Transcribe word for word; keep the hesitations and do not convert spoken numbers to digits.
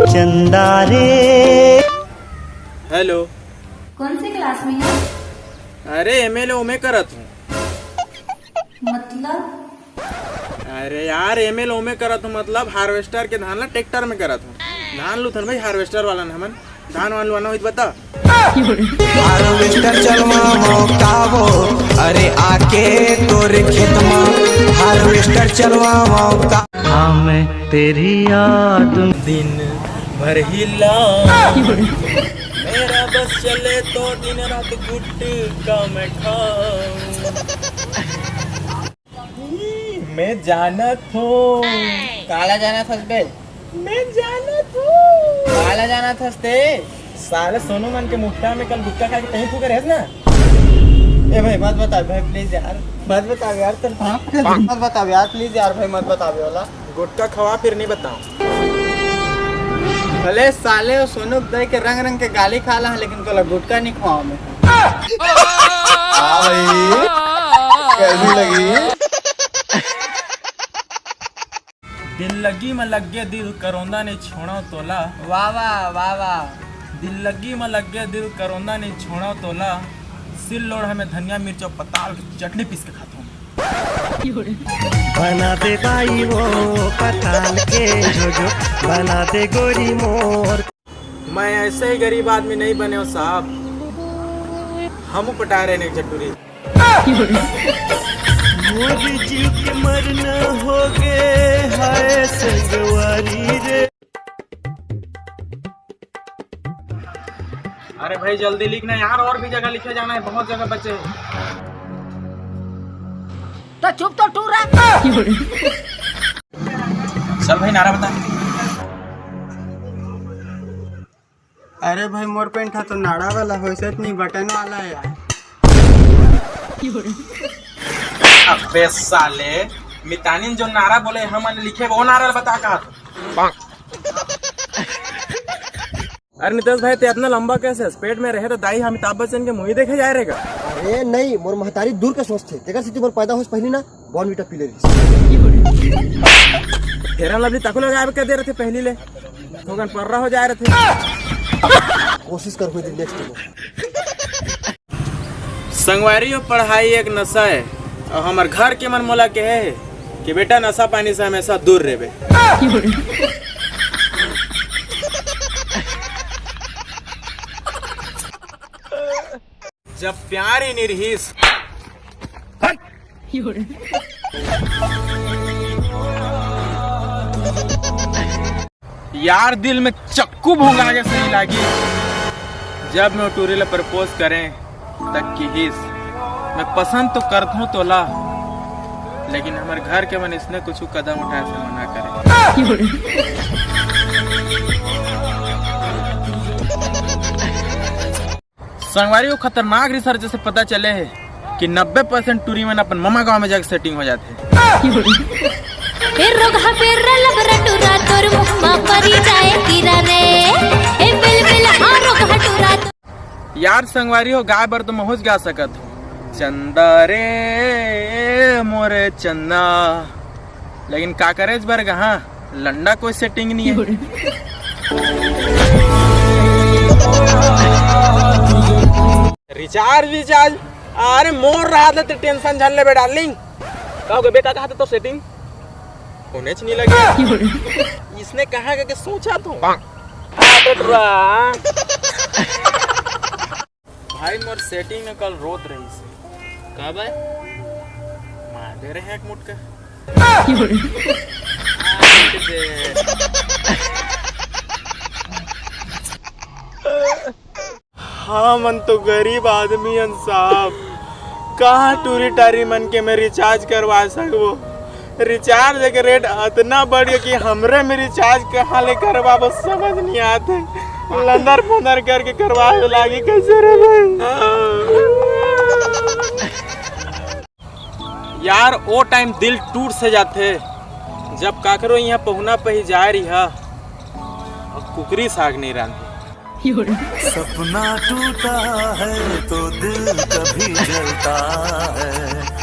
चंदा रे। हेलो। कौन से क्लास में है? अरे एमएलए ओमे करत हूँ। मतलब? अरे यार, एमएलए ओमे करत हूँ, मतलब हार्वेस्टर के धान ला ट्रैक्टर में करत हूँ। धान लूथन भाई, हार्वेस्टर वाला न हमन। धान वान लुआना होई त बता। हार्वेस्टर चलवा मौका वो, अरे आके तोरे खेत में हार्वेस्टर चलवा मौका। हाँ, मैं तेरी याद में दिन भर हिला। मेरा बस चले तो दिन रात गुटखा मैं खाऊं। मैं जानत हूँ। काला जानत हस बे? मैं जानत हूँ। काला जानत हस ते? साले सोनू मन के मुट्ठा में कल गुटखा खा के तहीं फूके रहेस ना? ए भाई, मत बता भाई, प्लीज यार, मत बता यार, तेरे मत बता यार, प्लीज यार भाई, मत बता वाला। गुटखा खवा, फिर नहीं बताऊँ। भले साले वो सोनू के दई के रंग रंग के गाली खा ला, लेकिन तोला गुटखा नहीं खवाऊँ मैं। हाँ भाई, कैसी लगी? दिल लगी म लगे दिल करोंदा नहीं छोड़ो तोला। वाह वाह वाह वाह। दिल लगी म लगे दिल करोंदा नहीं छोड़ो तोला। सिल लोढ़ा में धनिया मिर्च और पताल के चटनी पीस के खाथों। बना दे बाई वो पताल के जो जो, बना दे गोरी मोर। मैं ऐसे ही गरीब आदमी नहीं बने हो साहब, हम पटा रहे हैं एक झन टूरी। मोर जीव के मरना हो गे हाय संगवारी रे। अरे भाई जल्दी लिख ना यार, और भी जगह लिखे जाना है, बहुत जगह बचे हैं। तो चुप तो टूरा। चल भाई नारा बता। अरे भाई, मोर पेंट हा तो नाड़ा वाला हो, सच नहीं बटन वाला है यार। अबे साले, मितानिन जो नारा बोले हमन लिखे वो नारा बता कहा। अरे नितेश भाई, ते इतना लंबा कैसे है? पेट में रहे तो दाई अमिताभ बच्चन के मूवी देखे जाए रहेगा। अरे नहीं, मोर महतारी दूर के सोचथे, तेकर सेती मोर पैदा होस पहली ना बॉर्नविटा पी ले रहिस। फेरन लवली तको लगाए कर दे रहे थे पहली ले, थोकन पर्रा हो जाए रहे थे। कोशिश कर हुई नेक्स्ट में। संगवारी हो, पढ़ाई एक नशा है और हमार घर के मन मोला कहे है कि बेटा नशा पानी से हमेशा दूर रहबे। जब प्यार ही नहीं रहीस। यार दिल में चक्कू भोंगा के सही लागी। जब मैं टूरी ला प्रपोज करें तक किहिस, मैं पसंद तो करत हूँ तोला, लेकिन हमारे घर के मन इसने कुछ कदम उठाए से मना करे। संगवारी हो, खतरनाक रिसर्च से पता चले है कि नब्बे परसेंट टूरी मन अपन ममा गांव में जाके सेटिंग हो जाते हैं। फिर रोगहा पेर लबरा टूरा तोर मुहमा परी जाए कीरा रे। ए बिल बिल हाँ रोगहा टूरा तो यार संगवारी हो, गाय बर तो महूँ गा सकत हो, चंदा रे मोरे चंदा, लेकिन काकरेज बर कहाँ लंडा कोई सेटिंग नहीं है। रिचार्ज विचार्ज, अरे मोर रहा था, टेंशन झन लेबे डार्लिंग। का हो गे बे, का कहा था तो सेटिंग? होनेच नहीं लगे। इसने कहा के सोचा तो। अरे टुरा। भाई मोर सेटिंग में कल रोत रही से। का भाई? मार दे रहे हैं एक मुटका। हाँ, मन तो गरीब आदमी हन साहब, कहाँ टूरी टारी मन के मैं रिचार्ज करवा सकबो? रिचार्ज के रेट अतना बढ़ गया कि हमरे में रिचार्ज कहाँ ले करवाबो, समझ नहीं आते। लंदर फंदर करके करवाए लागी कैसे रे भाई? यार, ओ टाइम दिल टूट से जाथे, जब काकरो इहाँ पहुना पही जाए रिहा और कुकरी साग नहीं रांधे। सपना टूटा है तो दिल कभी जलता है।